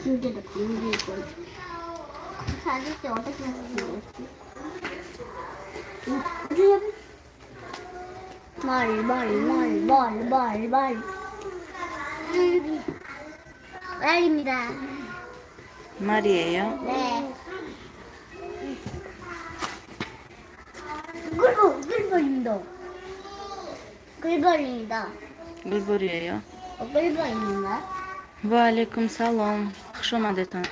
진짜도 방귀 있고. 아저씨 어떻게 생겼지? 말. 말입니다. 말이에요? 네. 꿀벌입니다. 꿀벌입니다. 꿀벌이에요? 꿀벌입니다. Ва алейкум салом. Хуш омадетон.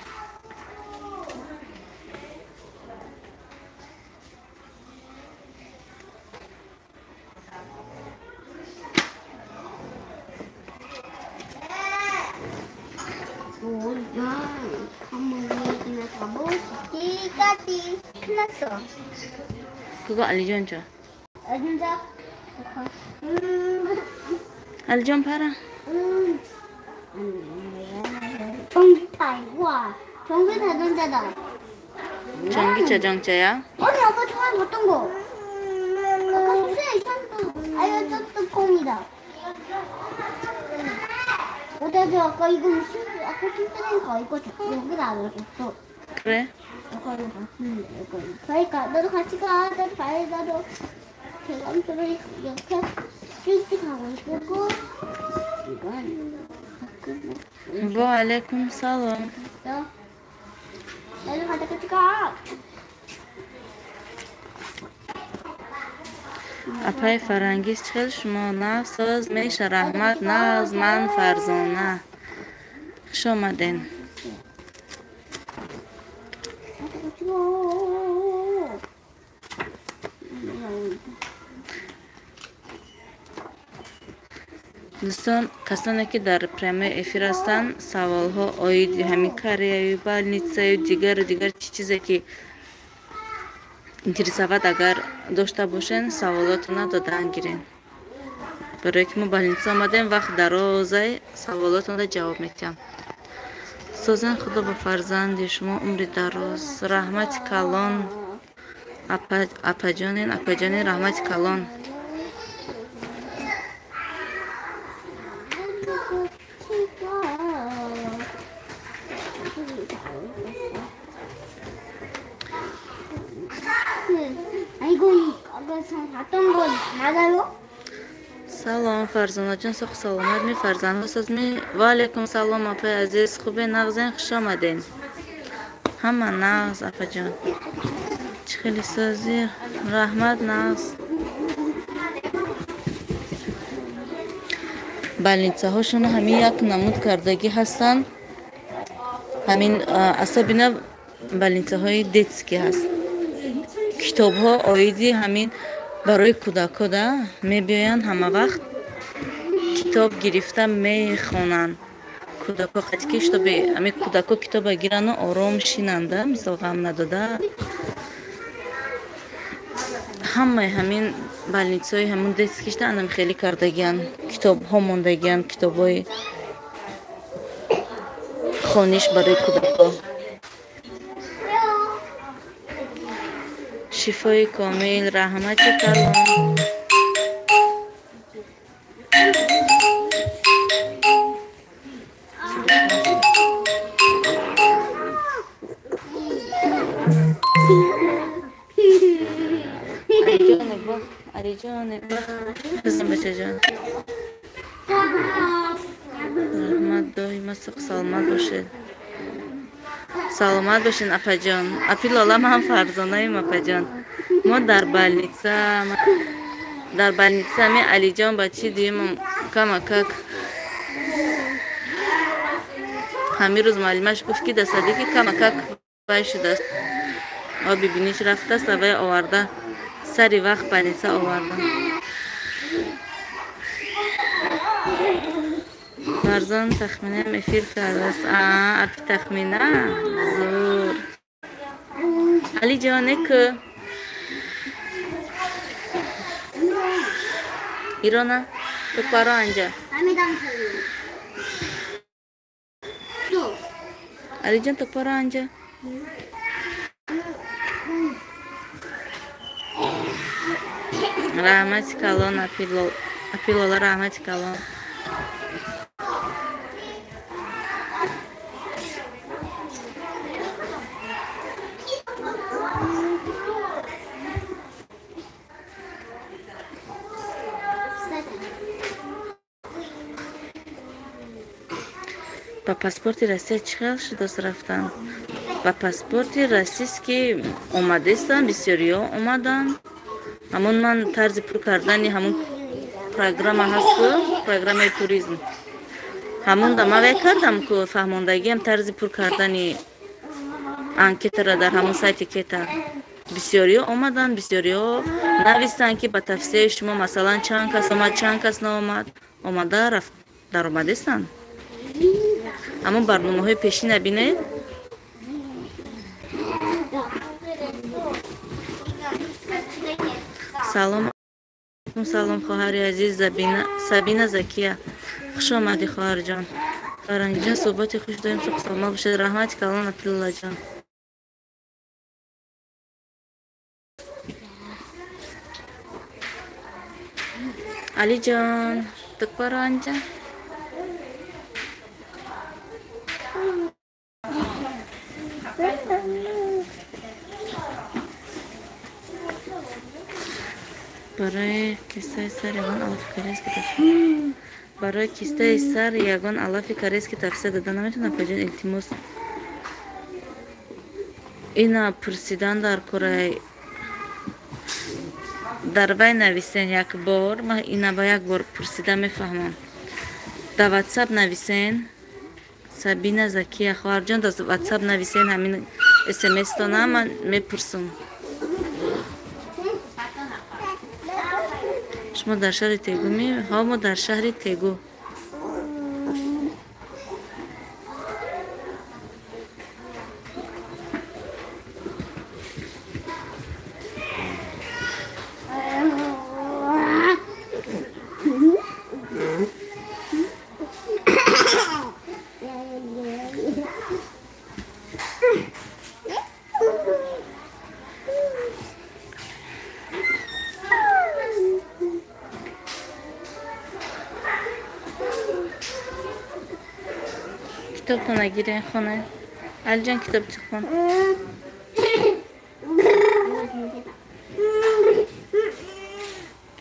까지 끝났어. 그거 알리존 줘. 진짜? 알리존 팔아. 전기차. 와, 전기 자동차다. 전기 자동차야? 아니, 아까 처음에 봤던 거. 아까 숙소에 있었던 알려줬던 콩이다. 어제도 아까 이거 아까 신쓰니까 이거 여기다 안 줬어. 그래? 이거 이거 그러니까 너도 같이 가. 나도 봐야 나도 대감수를 이렇게 쭉쭉 가고 있고 이건 ва алейкум салом. 나도 같이 가. Апаи Фарангиз, чӣ хел шумо нағз соз меша? Раҳмат, нағз, ман Фарзона. Хуш омаден. Дӯстон, касоне ки дар прямой эфир ҳастанд, саволҳо оиди ҳамин Кореяю, больницаю, дигару дигар чӣ чизе ки интересовать агар дошта бошен, саволотона додан гирен. Барое ки мо больница омадем, вақт дарозай саволотонда ҷавоб медиҳам. Созен, Худо ба фарзанди шумо умри дароз. Раҳмати калон. Апаҷонен, апаҷонен, раҳмати калон. Салом, Фарзонаҷон, соҳ саломат ми, фарзандҳо соз ми? Ва алейкум салом, апаи азиз, хубе, нағзен, хуш омаден. Ҳама нағз, апаҷон. Чӣ хеле созӣ? Раҳмат, нағз. Больницаҳошон ҳамин як намуд кардагӣ ҳастанд. Ҳамин асобина больницаҳои детский ҳаст. Китобҳо оиди ҳамин барои кӯдакҳо да мебиёянд, ҳама вақт китоб гирифта мехонанд. Кӯдакҳо қати ки шутоби ҳамин кӯдакҳо китоба гирану ором шинанда, мисол ғам надода. Ҳамаи ҳамин больницаҳои ҳамун детскишда анам хеле кардагиянд, китобҳо мондагиянд, китобҳои хониш барои кӯдакҳо. Шифои комил, раҳмати калон. Алиҷон, бизан бачаҷон. Раҳмат, доима сух саломат бошед. Саломат бошед, апаҷон. Апи Лола, ман Фарзонаем, апаҷон. Мо дар больница ми Алиҷон бачи дуюмам камакак. Ҳамин рӯз муаллимаш гуфт ки дастади ки камакак вай шудааст. Оби биниш рафтааст, вай оварда. Сари вақт больница оварда. Фарзон тахминаам эфир кардааст. Апи Тахмина зур. Алиҷоне ку 일어나. 똑바로 앉아. Алиҷон, 똑바로 앉아. Раҳмати калон, апи Лола, раҳмати калон. Ба паспорти Россия чӣ хел шудааст рафтан? Ба паспорти российский омадестанд, бисёриҳо омаданд. Ҳамон ман тарзи пур кардани ҳамон программа ҳасту, программаи туризм. Ҳамонда ман вай кардам ку фаҳмондагиам тарзи пур кардани анкетаро дар ҳамон сайти Кета. Бисёриҳо омаданд, бисёриҳо навистанд, ки ба тавсияи шумо, масалан, чанд кас омад, чанд кас наомад, омада рафт даромадестанд. Ҳамон барномаҳои пешина бинед. Салом салом, хоҳари азиз Сабина Закия. Хуш омадӣ, хоҳарҷон. Фарангиҷон, суҳбати хуш доим сух саломат бошед. Раҳмати калон, Абдуллаҷон. Алиҷон, 똑바로 앉아. Барои кистаи сар ягон алафи корейски барои кистаи сар ягон алафи корейски тавсия дода наметавонам, апаҷон, илтимос. Ина пурсидан дар кораи дар вай нависен як бор, ман ина ба як бор пурсида мефаҳмам. Дар ватсап нависен, Сабина Закия, хоҳарҷон, дар ватсап нависен ҳамин смстона, ман мепурсам. Шумо дар шаҳри Тегу ми? Ҳо, мо дар шаҳри Тегу. Китобтон нагирен, хона. Алиҷон, китобчи хон.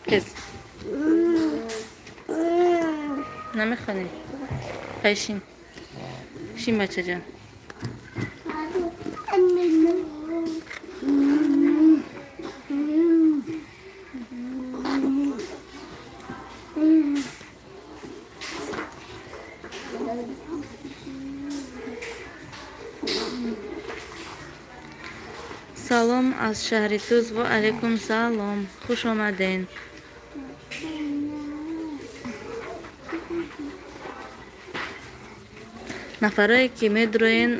Кес. Намехонӣ? Пешин. Шин, бачаҷон. Салом аз шаҳри Туз. Ва алайкум салом. Хуш омаден. Нафарое ки медроен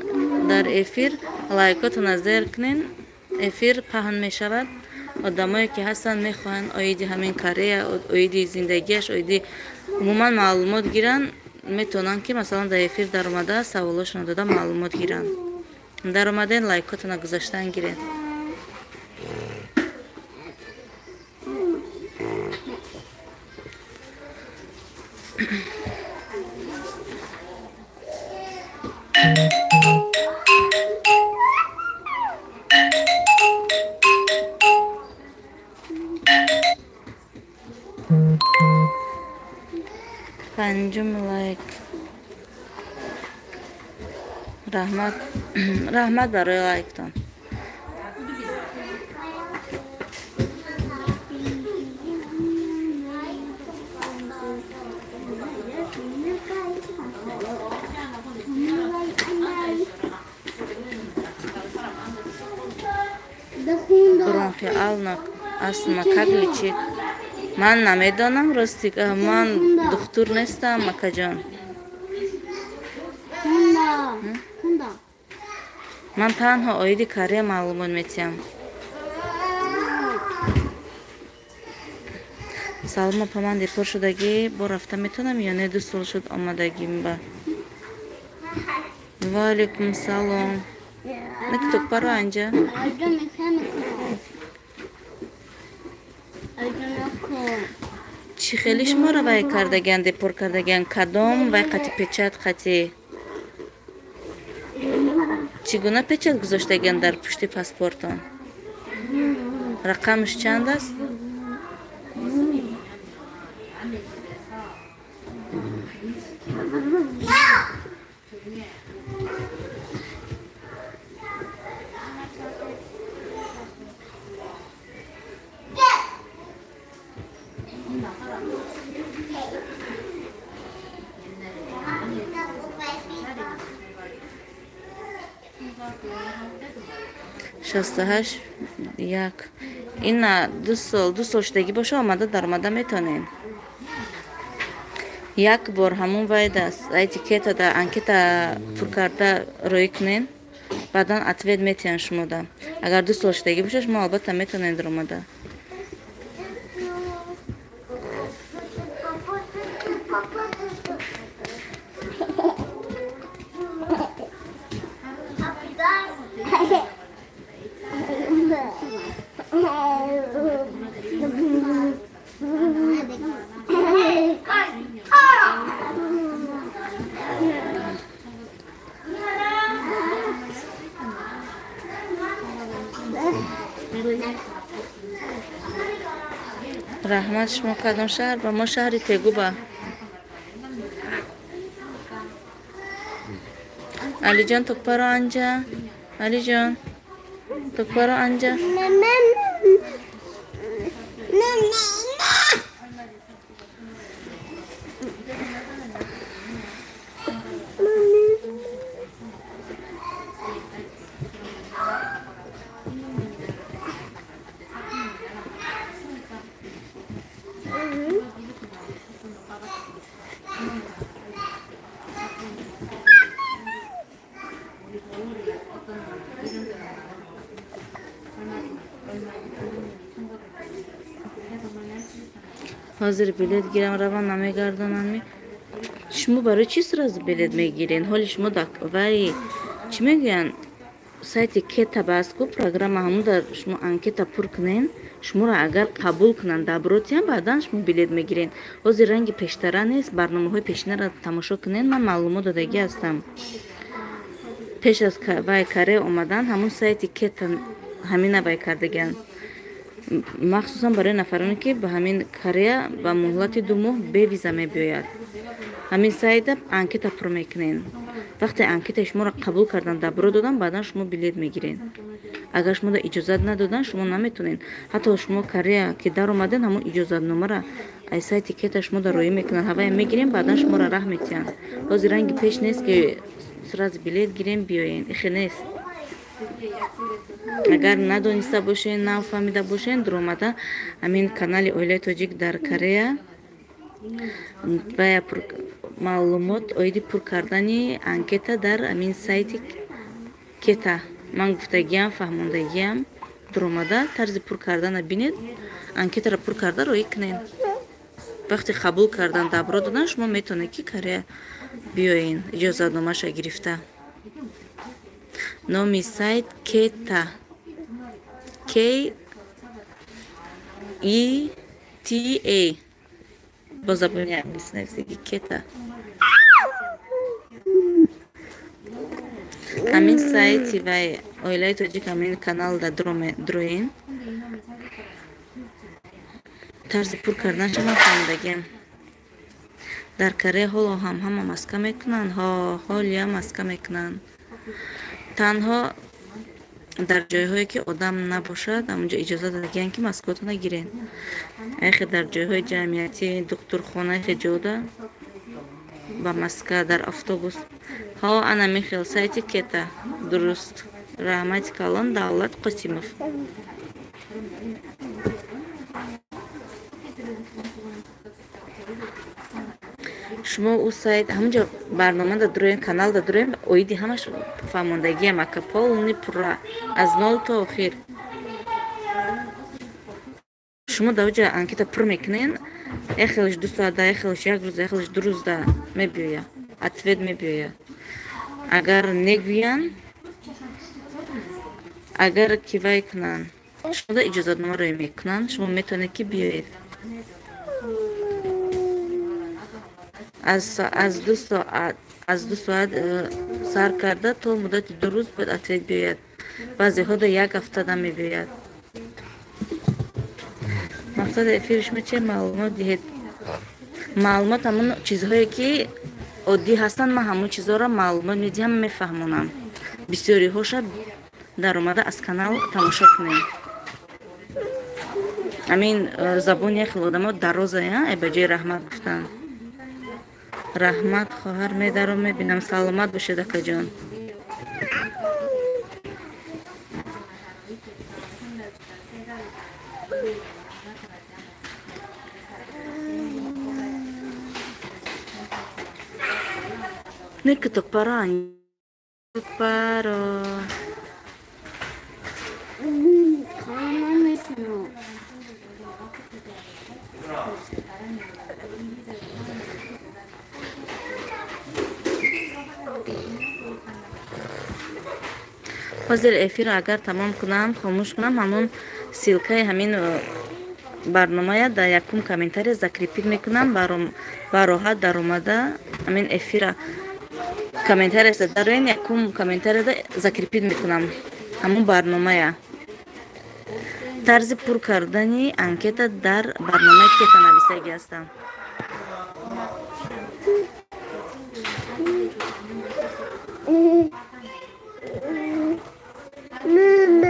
дар эфир, лайкотона зер кунен, эфир паҳн мешавад. Одамое ки ҳастанд, мехоҳанд оиди ҳамин Корея, оиди зиндагиаш, оиди умуман маълумот гиранд, метавонанд ки масалан дар эфир даромада саволошонро дода маълумот гиранд. Даромаден, лайкотона гузоштан гиред. Панҷум лайк. Раҳмат, раҳмат барои лайктон. Бронхиална астма как лечить? Ман намедонам, рости, ман духтур нестам, акаҷон. Ман танҳо оиди Корея маълумот метиҳам. Салом апа, ман депор шудагӣ бо рафта метавонам ё не? 2 сол шуд омадагим ба. Ва алайкум салом. Не, 똑바로 앉아. Чӣ хеле шуморо вай кардагиан, депор кардагиан? Кадом вай қати печать, қати чӣ гуна печать гузоштагиан дар пушти паспортон? Рақамаш чанд аст? 68 1. Ина 2 сол, 2 сол шудагӣ боша, омада даромада метонен. Як бор ҳамон вайда сайти Кета да анкета пур карда рӯй кунен, баъдан ответ метиҳанд шумода. Агар 2 сол шудагӣ боша, шумо албатта метонед даромада. Раҳмат. Шумо кадом шаҳр? Ба мо шаҳри Тегуба. Алиҷон, токпаро анҷа. Алиҷон, токпаро анҷа. Ҳозир билет гирам, равам намегардонам. Шумо барои чӣ сразу билет мегирен? Ҳоли шумо вай чӣ мегӯянд? Сайти Кета баску программа ҳамун дар шумо анкета пур кунен, шуморо агар қабул кунанд, добротиям, баъдан шумо билет мегирен. Ҳозир ранги пештара нест, барномаҳои пешинаро тамошо кунен, ман маълумот додагӣ ҳастам. Пеш аз вай Корея омадан ҳамун сайти Кета ҳамина вай кардагианд. Махсусан барои нафароне, ки ба ҳамин Корея ба муҳлати 2 моҳ бевиза мебиёяд. Ҳамин сайта анкета пур мекунен. Вақте анкетаи шуморо қабул кардан, добро додан, баъдан шумо билет мегирен. Агар шуморо иҷозат надодан, шумо наметонед. Ҳатто шумо Корея ки даромаден, ҳамон иҷозатномаро аз сайти Кета шумо роӣ мекунанд, ҳавая мегирем, баъдан шуморо раҳ метиҳанд. Ҳозир ранги пеш нест, ки сразу билет гирем, биёен. Ихе нест. Агар надониста бошен, нафаҳмида бошен, дуромада ҳамин канали Оилаи Тоҷик дар Корея ва маълумот оиди пур кардани анкета дар ҳамин сайти Кета. Ман гуфтагиам, фаҳмондагиам, дуромада тарзи пур кардана бинед, анкетаро пур карда роӣ кунед. Вақте қабул кардан, добро додан, шумо метавонед, ки Корея биёен, иҷозатномаша гирифта. Номи сайт Кета. K E T A. Бо забони англисӣ нависаги Кета. Ҳамин сайти вай Оилаи Тоҷик ҳамин каналда дроен. Тарзи пур карданша ман фаҳмидагиам. Дар Корея ҳоло ҳам ҳама маска мекунанд, ҳолиям маска мекунанд. Танҳо дар ҷойҳое, ки одам набошад, ҳамонҷо иҷозат додагианд, ки маскаотона гирен. Айхе дар ҷойҳои ҷамъиятӣ, духтурхона, хе ҷода ба маска, дар автобус. Ҳо, ана михел сайти Кета. Дуруст. Раҳмати калон, Давлат Қосимов. Шумо ӯ сайт ҳамонҷо барномада дуроем, каналда дуроем, оиди ҳамаш фаҳмондагиам, ака, полный пурра аз нол то охир. Шумо дар оҷа анкета пур мекунен, як хелаш 2 соата, як хелаш як рӯз, як хелаш 2 рӯзда мебиёяд, ответ мебиёяд. Агар негӯянд, агар кивай кунанд, шумода иҷозатнома рӯй мекунанд, шумо метавонед, ки биёед. Аз 2 соат, аз 2 соат сар карда то муддати 2 рӯз бояд ответ биёяд. Баъзеҳо да як ҳафтада мебиёяд. Мақсади эфири шумо че? Маълумот диҳед. Маълумот ҳамон чизҳое, ки Оддӣ ҳастанд, ман ҳамон чизоро маълумот медиҳам, мефаҳмонам. Бисёриҳоша даромада аз канал тамошо кунем. Ҳамин забони як хел одамо дарозая, ба ҷои раҳмат гуфтан. Раҳмат хоҳар, медаром мебинам. Саломат бошед, акаҷон. Нека 똑바로 안 똑바로. 가만히 있어. Ҳозир эфирро агар тамом кунам, хомӯш кунам, ҳамон ссылкаи ҳамин барномая дар якум комментария закрепить мекунам, ба роҳат даромада ҳамин эфира комментарияшда дароен, якум комментарияда закрепить мекунам ҳамон барномая. Тарзи пур кардани анкета дар барномаи кета нависагӣ ҳастам.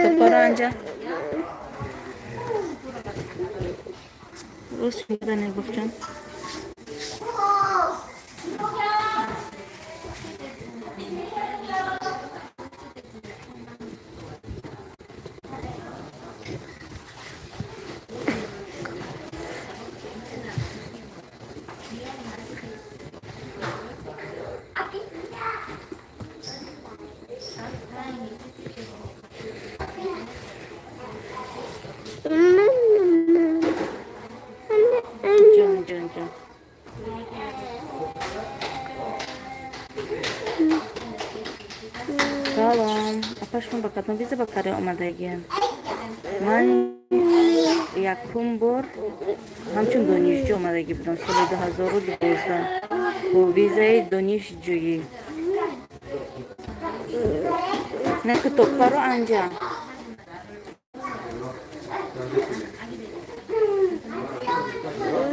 Топора анҷа. Рӯз шудане гуфтам. Ҷон, ҷон, ҷон. Салом. Апа, шумо ба кадом виза ба Корея омадагиям? Ман якум бор ҳамчун донишҷӯ омадагӣ будам соли 2012 бо визаи донишҷӯӣ. Нека 똑바로 앉아.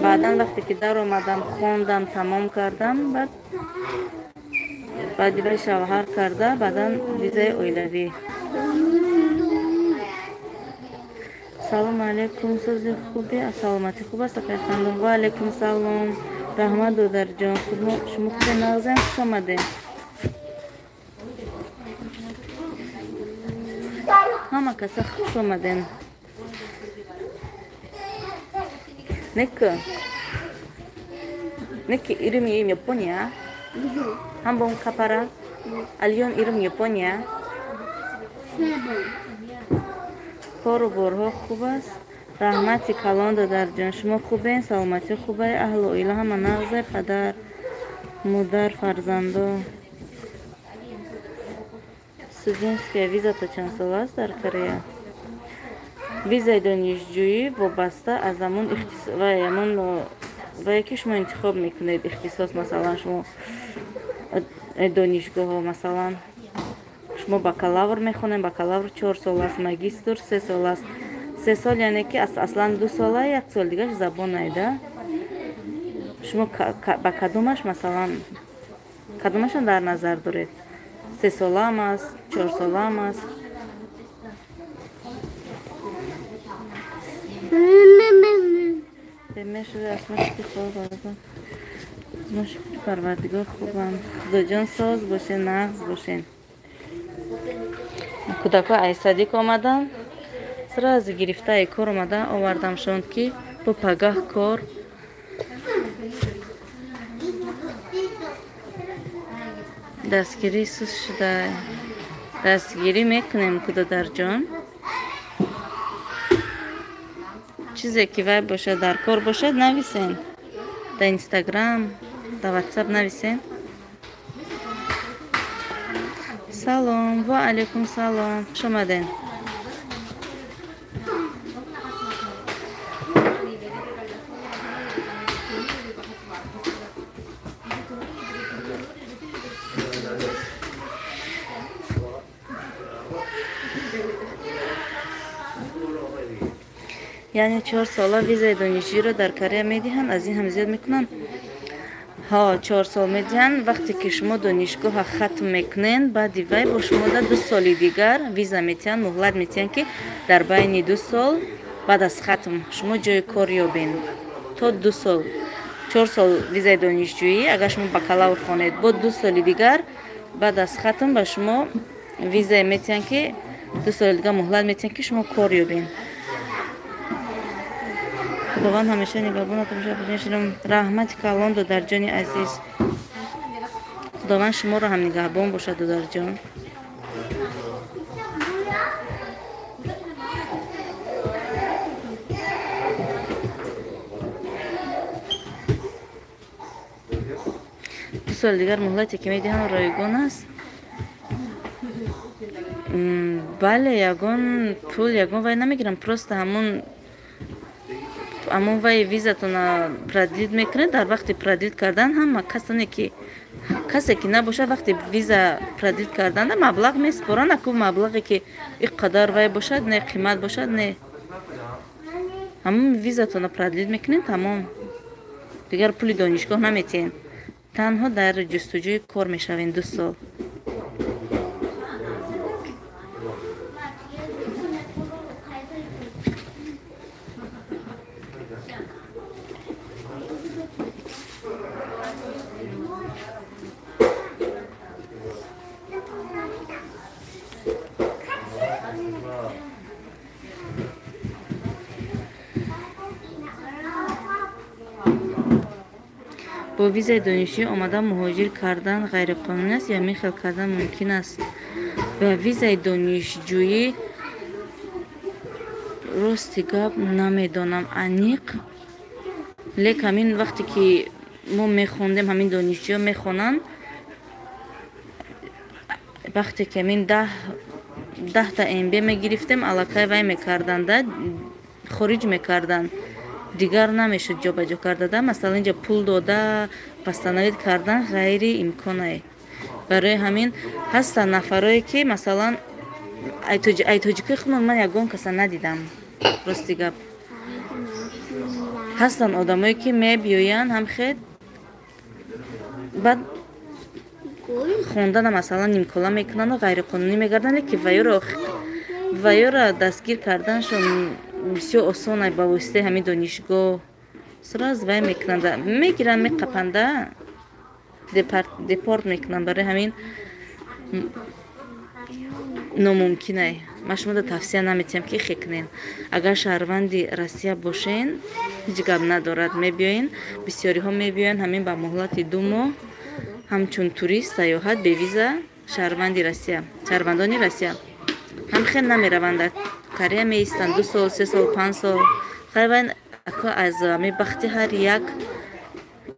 Баъдан вақте ки даромадам, хондам, тамом кардам, баъд баъди вай шавҳар карда, баъдан визаи оилавӣ. Салому алайкум, сози хуби, саломатӣ хуб аст, акай хандон. Ва алайкум салом. Раҳмат, додарҷон. Шумо хубе, нағзем, хуш омадем. Ҳама каса хуш омадем. 네크. 네크 이름이 몇 번이야? 한번 가봐라. 알리온 이름 몇 번이야? 3번. Кору борҳо хуб аст. Раҳмати калон, додарҷон. Шумо хубен, саломатӣ хубай, аҳлу оила ҳама нағзе, падар, модар, фарзандо. Студентская виза то чанд сол аст дар Корея? Визаи донишҷӯӣ вобаста аз ҳамон ҳамон вае ки шумо интихоб мекунед ихтисос, масалан, шумо донишгоҳҳо, масалан, шумо бакалавр мехонед, бакалавр 4 сол аст, магистр 3 сол аст. 3 сол яъне ки аслан 2 сола, як сол дигаш забон айда. Шумо ба кадомаш, масалан, кадомашон дар назар доред? 3 солаам аст, 4 солаам аст. Парвардигор хубам. Худоҷон соз бошен, нағз бошен. Кӯдакҳо ай садик омадан, сразу гирифта ай кор омадан, овардамшон ки бо пагаҳ кор. Дастгирӣ сус шуда. Дастгирӣ мекунем, кӯдодарҷон. Чизе ки вай бошад, дар кор бошад, нависен. Дар Инстаграм, дар Ватсап нависен. Салом, ва алайкум салом. Хуш омаден. Яъне 4 сола визаи донишҷӯиро дар Корея медиҳанд, аз ин ҳам зиёд мекунанд. Ҳо, 4 сол медиҳанд. Вақте ки шумо донишгоҳа хатм мекунед, баъди вай бо шумо да 2 соли дигар виза метиҳанд, муҳлат метиҳанд, ки дар байни 2 сол баъд аз хатм шумо ҷои кор ёбед. То 2 сол, 4 сол визаи донишҷӯӣ, агар шумо бакалавр хонед, бо 2 соли дигар баъд аз хатм ба шумо визае метиҳанд, ки 2 соли дигар муҳлат метиҳанд, ки шумо кор ёбед. Худованд ҳамеша нигаҳбонатон бошад. Раҳмати калон, додарҷони азиз. Худованд шуморо ҳам нигаҳбон бошад, додарҷон. Ду соли дигар муҳлате ки медиҳанд ройгон аст. Бале, ягон пул, ягон вай намегирам, просто ҳамон вай визатона продлить мекунед. Дар вақти продлить кардан ҳама касоне ки касе ки набошад, вақти виза продлить карданда маблағ месупоранд. Аку маблағе ки ин қадар вай бошад, не қимат бошад, не ҳамон визатона продлить мекунед, тамом. Дигар пули донишгоҳ наметиҳед, танҳо дар ҷустуҷӯи кор мешавед 2 сол. Бо визаи донишҷӯӣ омада муҳоҷир кардан ғайриқонунӣ аст ё михел кардан мумкин аст? Ба визаи донишҷӯӣ рости гап намедонам аниқ, лек ҳамин вақте ки мо мехондем, ҳамин донишҷӯё мехонанд, вақте ки ҳамин 10та МБ мегирифтем, аллакай вай мекарданда, хориҷ мекарданд. Дигар намешуд ҷобаҷо кардада. Масалан, инҷа пул дода восстановить кардан ғайриимконае. Барои ҳамин ҳастанд нафарое ки масалан ай тоҷикои худмон ман ягон каса надидам, рости гап. Ҳастанд одамое ки мебиёянд ҳамхел, баъд хондана масалан нимкола мекунанду ғайриқонунӣ мегарданд, леки ваёро дастгир карданашон бисёр осон ай. Ба воситаи ҳамин донишгоҳ сразу вай мекунанд, мегиранд, меқапанда, депорт мекунанд. Барои ҳамин номумкинай. Ман шуморо тавсия наметиҳам ки хе кунен. Агар шаҳрванди Россия бошен, ҳеҷ гап надорад, мебиёен. Бисёриҳо мебиёянд ҳамин ба муҳлати 2 моҳ ҳамчун турист, сайёҳат, бевиза, шаҳрванди Россия, шаҳрвандони Россия ҳам хел намераванд, дар Корея меистанд 2 сол, 3 сол, 5 сол. Хайван аз ҳамин бахти ҳар як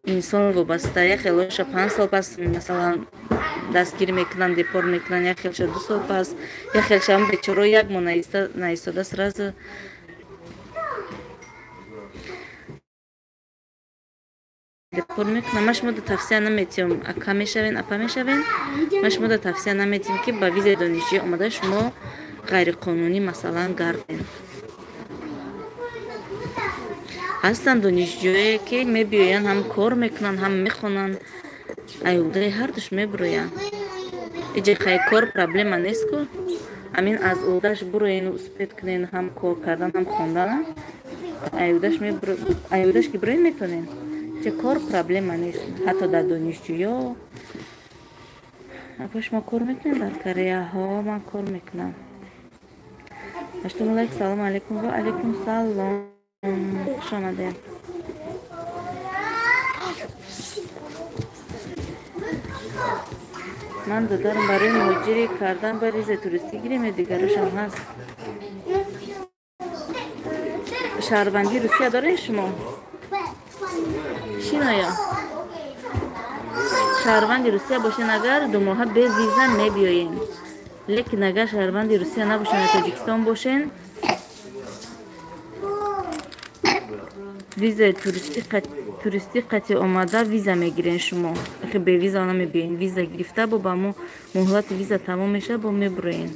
инсон вобаста. Як хелоша 5 сол пас масалан дастгир мекунанд, депорт мекунанд, як хелша 2 сол пас, як хелша ҳам бечоро як моҳ наистода сразу депорт мекунанд. Ман шуморо тавсия наметиҳам, ака мешавен, апа мешавен, ман шуморо тавсия наметиҳам ки ба визаи донишҷӯӣ омада шумо ғайриқонунӣ масалан гарден. Ҳастанд донишҷӯе ки мебиёянд, ҳам кор мекунанд, ҳам мехонанд, аюдаи ҳардуш мебуроянд. Иҷа хай кор проблема нест ку, ҳамин аз уҳдаш буроену успет кунен, ҳам кор кардан, ҳам хондан, аюдаш ки буроен метонен. Иҷа кор проблема нест, ҳатто дар донишҷӯё. Апа, шумо кор мекунед дар Корея? Ҳо, ман кор мекунам. Аштум лайк. Салом алейкум. Ва алейкум салом. Хуш омадед. Ман додарам барои муҳоҷирӣ кардан ба визаи туристӣ гирем ё дигарошам ҳаст? Шаҳрвандии Русия доред шумо? Шиноя? Шаҳрванди Русия бошен, агар 2 моҳа бе виза мебиёен. Лекин агар шаҳрванди Русия набошен ё Тоҷикистон бошен, визаи туристӣ қатъи омада виза мегирен шумо. Ахи бе виза намебиёен. Виза гирифта бо ба мо муҳлати виза тамом мешавад, бо мебуроен.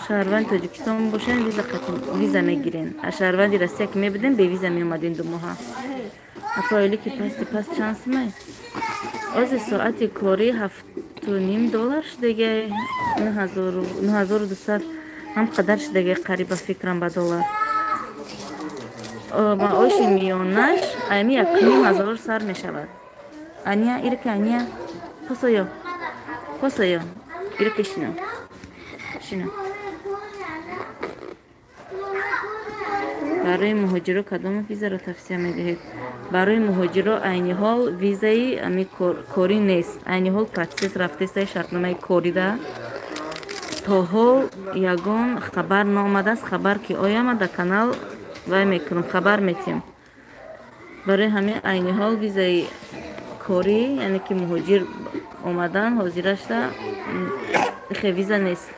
Шаҳрванди Тоҷикистон бошен, виза мегирен. А шаҳрванди Россия ки мебудем, бе виза меомадем 2 моҳа. Апа, ки пасти паст чанд сумай? Ози соати корӣ $7.5 шудагай, 9200 ҳам қадар шудагай, қариб ба фикрам ба доллар. Маоши миёнаш ами 1500 сар мешавад. Аня, ирка, аня. Посоё. Посоё. Ирка шино. Шино. Барои муҳоҷиро кадом визаро тавсия медиҳед? Барои муҳоҷиро айни ҳол визаи ами корӣ нест. Айни ҳол процесс рафтестай шартномаи корида. То ҳол ягон хабар наомадааст. Хабар ки ояма дар канал вай мекунам, хабар метиҳам. Барои ҳамин айни ҳол визаи корӣ, яъне ки муҳоҷир омадан ҳозирашда хе виза нест.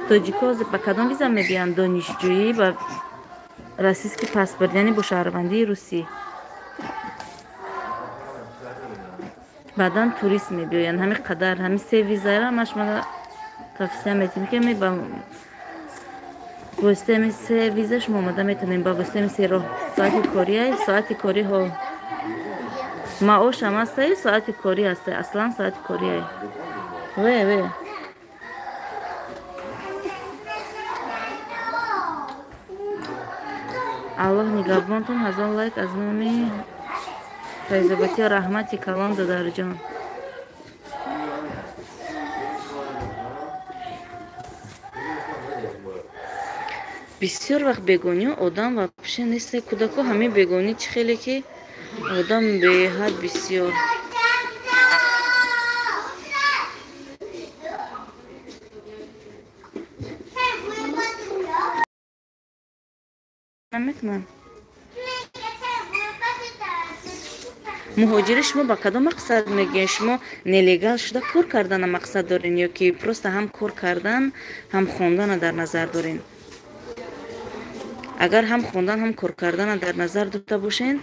Тоҷико ба кадом виза мебиёянд? Донишҷӯӣ ба российский паспорт, яъне бо шаҳрвандии русӣ. Баъдан турист мебиёянд. Ҳамин қадар, ҳамин се визаро ман шуморо тавсия метиҳам, ки ба воситаи ҳамин се виза шумо омада метавонем, ба воситаи ҳамин се роҳ. Соати корӣ, соати корӣ ҳо маош ҳам ҳастай, соати корӣ ҳастай, аслан соати корӣ. Ве, ве. Аллоҳ нигаҳбонтон. 1000 лайк аз номи Файзоботия. Раҳмати калон, додарҷон. Бисёр вақт бегонӣ одам вообще нест. Кӯдако ҳамин бегонӣ чӣ хеле ки одам беҳад бисёр. Намекунам. Муҳоҷири шумо ба кадом мақсад мегӯянд? Шумо нелегал шуда кор кардана мақсад дорен ё ки просто ҳам кор кардан, ҳам хондана дар назар дорен? Агар ҳам хондан, ҳам кор кардана дар назар дошта бошен,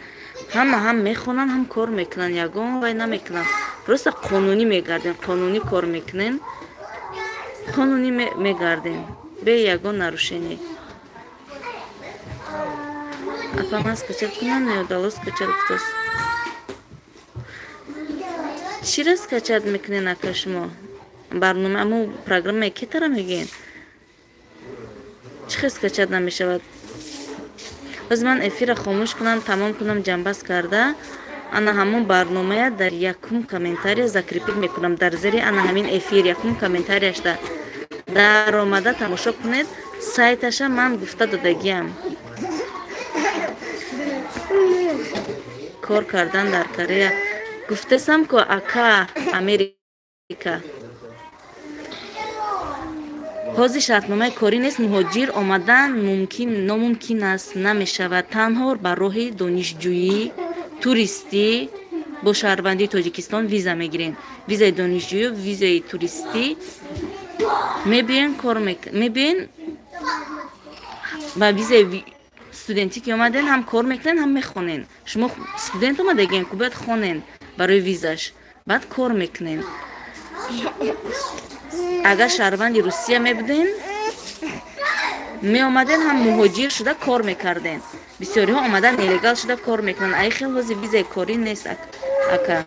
ҳама ҳам мехонанд, ҳам кор мекунанд, ягон вай намекунанд. Просто қонунӣ мегарден, қонунӣ кор мекунен, қонунӣ мегарден, бе ягон нарушение. Апа, ман скачать кунам, не удалось скачать гуфтааст. Чира скачать мекунен ака шумо? Барнома, аму программаи кетара мегӯен? Чӣ хел скачать намешавад? Ҳозир ман эфирро хомӯш кунам, тамом кунам, ҷамъбаст карда, ана ҳамон барномая дар якум комментария закрепить мекунам. Дар зери ана ҳамин эфир якум комментарияшда даромада тамошо кунед, сайташа ман гуфта додагиам. Кор кардан дар Корея. Гуфтесам ку ака Америка. Ҳозир шартномаи корӣ нест, муҳоҷир омадан мумкин номумкин аст, намешавад. Танҳо ба роҳи донишҷӯӣ, туристӣ бо шаҳрвандии Тоҷикистон виза мегирем. Визаи донишҷӯӣ, визаи туристӣ мебиёен, кор мебиёен ба визаи студентӣ ки омаден, ҳам кор мекунен, ҳам мехонен. Шумо студент омадагиен, ку бояд хонен барои визаш, баъд кор мекунен. Агар шаҳрванди Русия мебуден, меомаден, ҳам муҳоҷир шуда кор мекарден. Бисёриҳо омадан нелегал шуда кор мекунанд. Ай хел ҳозир визаи корӣ нест ака.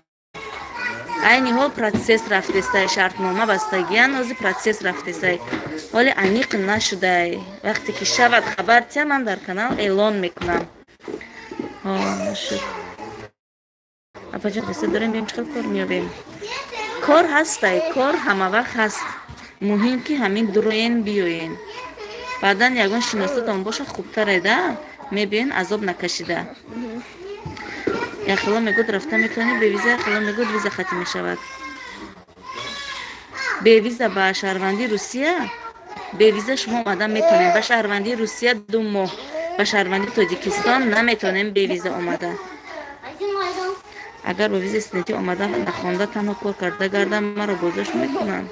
Айни ҳол процесс рафтестай, шартнома бастагиян, ҳозир процесс рафтестай. Ҳоле аниқ нашудай. Вақте ки шавад хабар тия, ман дар канал эълон мекунам. Шуд. Апаҷон, қисса дорем, биём чӣ хел кор меёбем? Кор ҳастай, кор ҳама вақт ҳаст. Муҳим ки ҳамин дуроен биёен. Баъдан ягон шиносатон боша хубтаре да, мебиёен азоб накашида. Яхело мегӯд рафта метавонӣ бевиза, яхело мегӯд виза хатм мешавад. Бевиза ба шаҳрвандии Русия, бевиза шумо омадан метавонед. Ба шаҳрвандии Русия 2 моҳ, ба шаҳрвандии Тоҷикистон наметавонем бевиза омада. Агар бо визаи студентӣ омада нахонда танҳо кор карда гардам, маро боздошт мекунанд.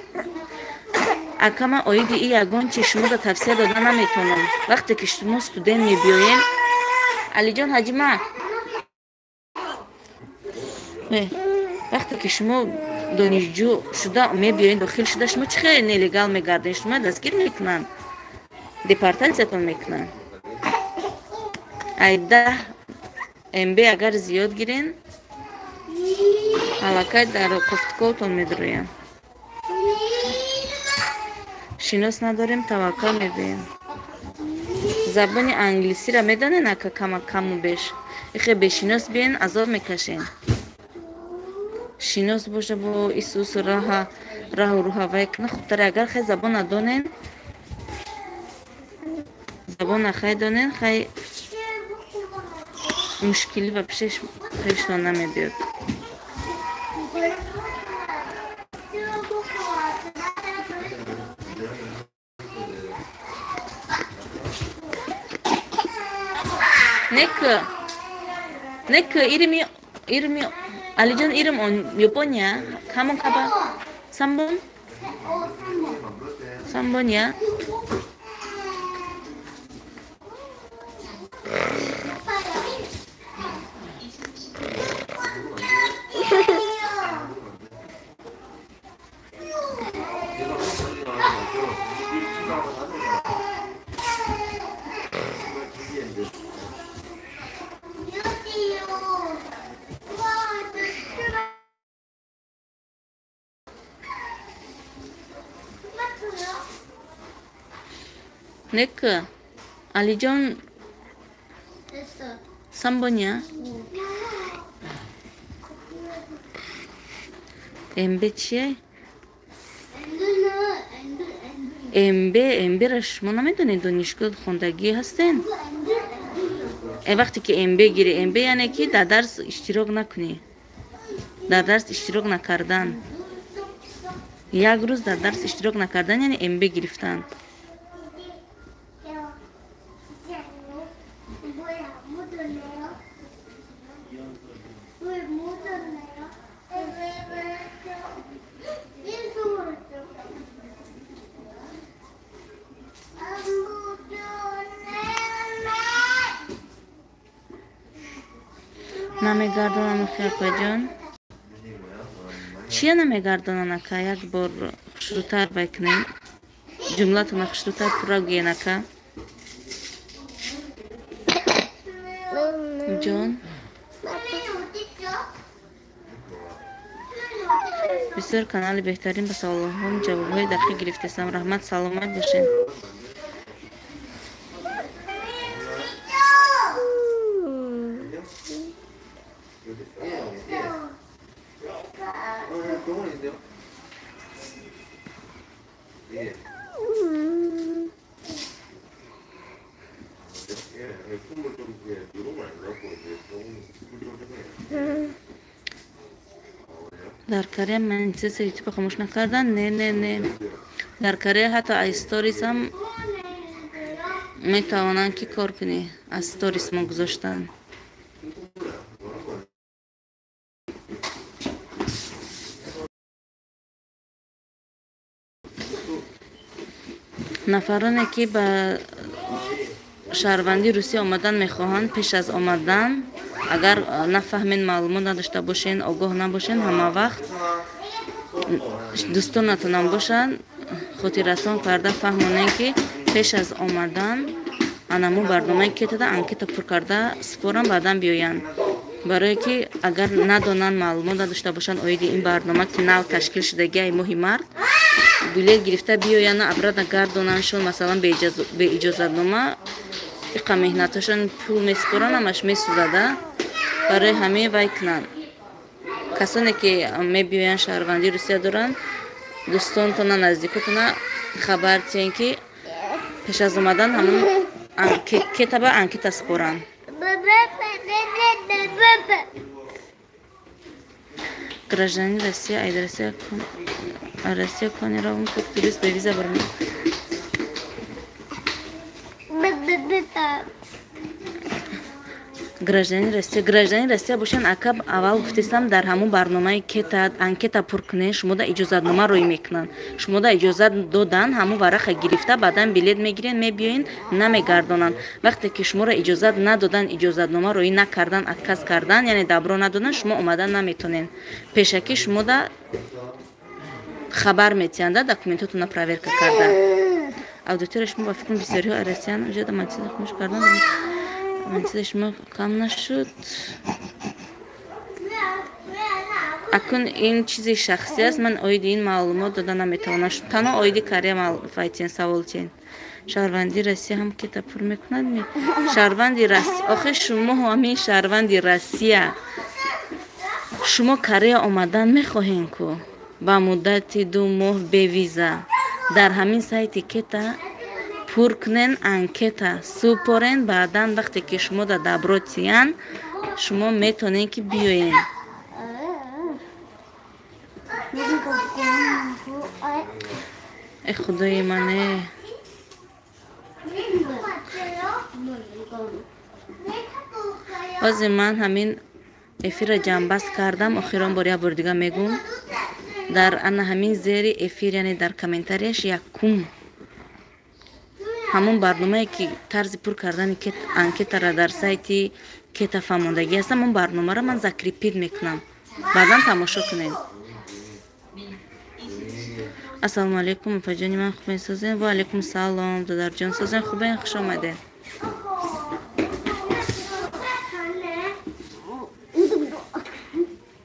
Ака, ман оиди и ягон чи шуморо тавсия дода наметавонам. Вақте ки шумо студент мебиёем, Алиҷон Ҳаҷима, вақте ки шумо донишҷӯ шуда мебиёед, дохил шуда, шумо чӣ хеле нелегал мегардед? Шумо дастгир мекунанд, депортатсиятон мекунанд. Ай 10 МБ агар зиёд гирен, аллакай дар кофтуковтон медуроянд. Шинос надорем, таваккал мегӯем. Забони англисиро медонен, ака, каму беш? Ихе бешинос биен, азоб мекашен. Шинос боша бо исусу раҳу руҳа вай кна хубтаре. Агар хай забон надонен, забона хай донен, хай мушкилӣ ва пешон намебиёд. Нека, нека 이름이 알리전 이름 몇 번이야? 한번 가봐. 3번? 3번이야? 네크 알리존 3번이야. 엠베 чие? МБ, МБ-ра шумо намедонед, донишгоҳ хондагӣ ҳастен? Вақте ки МБ гирӣ, МБ яъне ки дар дарс иштирок накунӣ. Дар дарс иштирок накардан. Як рӯз дар дарс иштирок накардан, яъне МБ гирифтан. Намегардонам, апаҷон. Чия намегардонан, ака? Як бор хушрӯтар вай кунем. Ҷумлатона хушрӯтар пурра гӯен, ака. Ҷон. Бисёр канали беҳтарин, ба саволҳом ҷавобҳои дақиқ гирифтесам. Раҳмат, саломат бошед. Дар Корея монетизатсия ютуба хомӯш накардан? Не, не, не. Дар Корея ҳатто аз сторисам метавонанд ки кор кунӣ. Аз сторис мо гузоштан. Нафароне ки ба шаҳрвандии Русия омадан мехоҳанд, пеш аз омадан агар нафаҳмен, маълумот надошта бошен, огоҳ набошен, ҳама вақт дӯстонатонам бошанд, хотиррасон карда фаҳмонен, ки пеш аз омадан анаму барномаи кетада анкета пур карда супорам, баъдан биёянд. Барое ки агар надонанд, маълумот надошта бошанд оиди ин барнома, ки нав ташкил шудагиай моҳи март, билет гирифта биёяну обратно гардонандшон, масалан, беиҷозатнома, иқа меҳнаташон пул месупоранд, ҳамаш месӯзада. Барои ҳамин вай кунанд. Касоне ки мебиёянд, шаҳрвандии Русия доранд, дӯстонтона, наздикотона хабар тиҳен, ки пеш аз омадан ҳамун кетаба анкета супоранд. Гражданин Россия, айд Россия конеравм как турист бе виза барм. Гражданин Россия, гражданин Россия бошанд, ака, аввал гуфтесам, дар ҳамун барномаи кета анкета пур кунед, шумода иҷозатнома рӯй мекунанд. Шумода иҷозат додан, ҳамун варақа гирифта, баъдан билет мегирен, мебиёен, намегардонанд. Вақте ки шуморо иҷозат надодан, иҷозатнома рӯй накардан, отказ кардан, яъне добро надодан, шумо омадан наметонед. Пешакӣ шумода хабар метиҳанда, документотонро проверка карда. Аудитория шумо ба фикрам бисёриҳо Россиян, уҷода монетизатсия хомӯш кардан. Манзили шумо кам нашуд. Акун ин чизи шахсӣ аст, ман оиди ин маълумот дода наметавонам. Танҳо оиди Корея файтен савол тиҳен. Шаҳрванди Россия ҳам кета пур мекунад ми? Шаҳрванди Россия, охи шумо ҳамин шаҳрванди Россия. Шумо Корея омадан мехоҳен ку? Ба муддати 2 моҳ бе виза. Дар ҳамин сайти кета пур кунен анкета, супорен, баъдан вақте ки шумо дар добро тиян, шумо метавонед ки биёен. Э худои ман, э. Ҳозир ман ҳамин эфирро ҷамъбаст кардам, охирон бор як бор дига мегӯм. Дар ана ҳамин зери эфир, яъне дар комментарияш якум ҳамон барномае ки тарзи пур кардани анкетаро дар сайти кета фаҳмондагӣ аст, ҳамон барномаро ман закрепит мекунам. Баъдан тамошо кунед. Ассалому алайкум, опаҷони ман, хубен созен? Ва алайкум салом, додарҷон, созен, хубен, хуш омадед.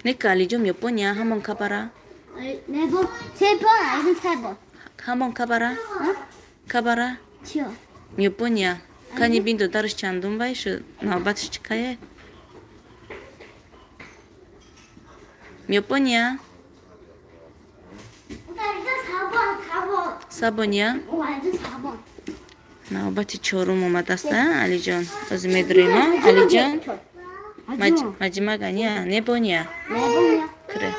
Нека Алиҷон, Япония ҳамон кабара? 네 번, 세 번, 아니 세 번. ҳамон кабара? Кабара? чиё? Япония. Кани бин додараш чандум вай шуд? Навбаташ чӣ кае? Япония? Сабония? Навбати чорум омадааст, Алиҷон. Ҳозир медурем, Алиҷон? Маҷимак ания, небония? Кре.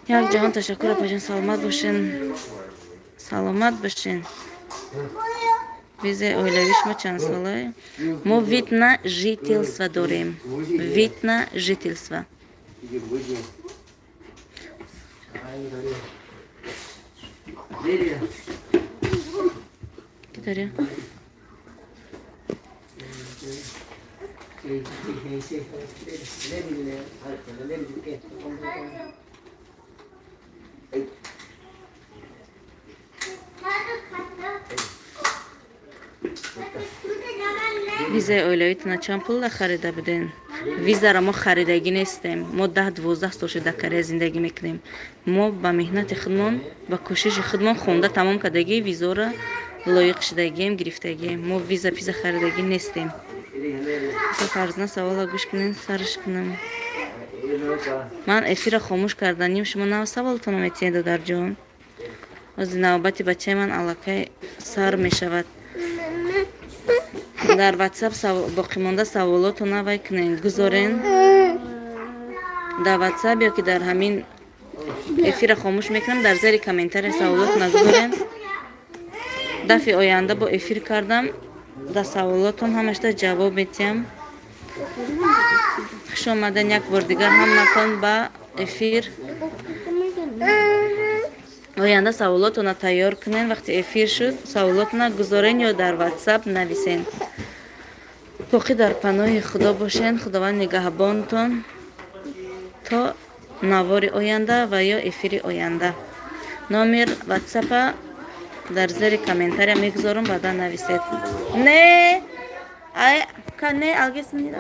Як ҷаҳон ташаккур, апаҷон, саломат бошен. Саломат бошен. Визаи оилавӣ шумо чанд сола? Мо вид на жительство дорем. Вид на жительство. 기다려. Визаи оилавитона чанд пулла харида буден? Визаро мо харидагӣ нестем. Мо 10-12 сол шуда Корея зиндагӣ мекунем. Мо ба меҳнати худмон, ба кӯшиши худмон хонда тамом кардагӣ визора лоиқ шудагием, гирифтагием. Мо виза пиза харидагӣ нестем. Фарзна савола гӯш кунем, сарш кунам. Ман эфирро хомӯш карданим, шумо нав саволтонро метиҳед, додарҷон. Ҳозир навбати бачаи ман аллакай сар мешавад. Дар WhatsApp боқимонда саволотона вай кунен, гузорен. Дар WhatsApp ё ки дар ҳамин эфирро хомӯш мекунам, дар зери комментария саволотона гузорен. Дафъи оянда бо эфир кардам, дар саволотон ҳамашта ҷавоб метиҳам. Хуш омаден як бор дигар ҳаматон ба эфир. Оянда саволотона тайёр кунен, вақти эфир шуд саволотона гузорен ё дар WhatsApp нависен. Боқӣ дар паноҳи Худо бошен, Худованд нигаҳбонтон то навори оянда ва ё эфири оянда. Номер WhatsApp-а дар зери комментария мегузорам, баъдан нависед. Не, ай, ка не, алгесмида.